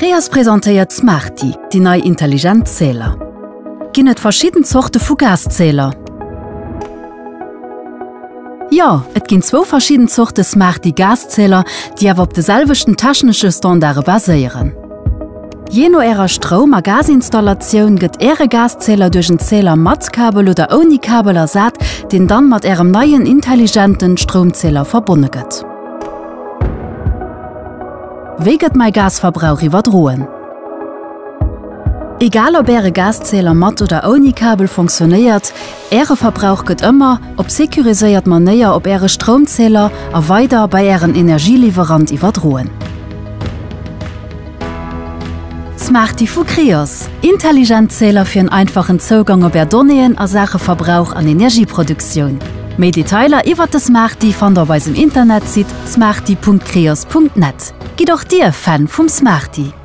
Creos presentéiert Smarty, déi nei intelligent Zähler. Ginn et verschidden Zorte vu Gaszähler? Jo, et ginn zwou verschidden Zorte Smarty Gaszähler, déi awer op de selwechten technesche Standarde baséieren. Jee no Ärer Stroum a Gasinstallatioun gëtt Äre Gaszähler duerch en Zähler mat Kabel oder ouni Kabel ersat, deen dann mat Ärem neien intelligenten Stroumzähler verbonne gëtt. Wéi gëtt mäi Gasverbrauch iwwerdroen? Egal ob Äre Gaszähler mat oder ouni Kabel fonctionnéiert, Äre Verbrauch gëtt ëmmer op sécuriséiert Manéier op Äre Stroumzähler a weider bei Ären Energieliwwerant iwwerdroen. Smarty vu Creos, Intelligent Zähler fir en einfachen Zougang op Är Donnéeën a Saache Verbrauch an Energieproduktioun. Méi Detailer iwwert de Smarty fannt der op eisem Internetsite smarty.creos.net. Gitt och Dir Fan vum Smarty!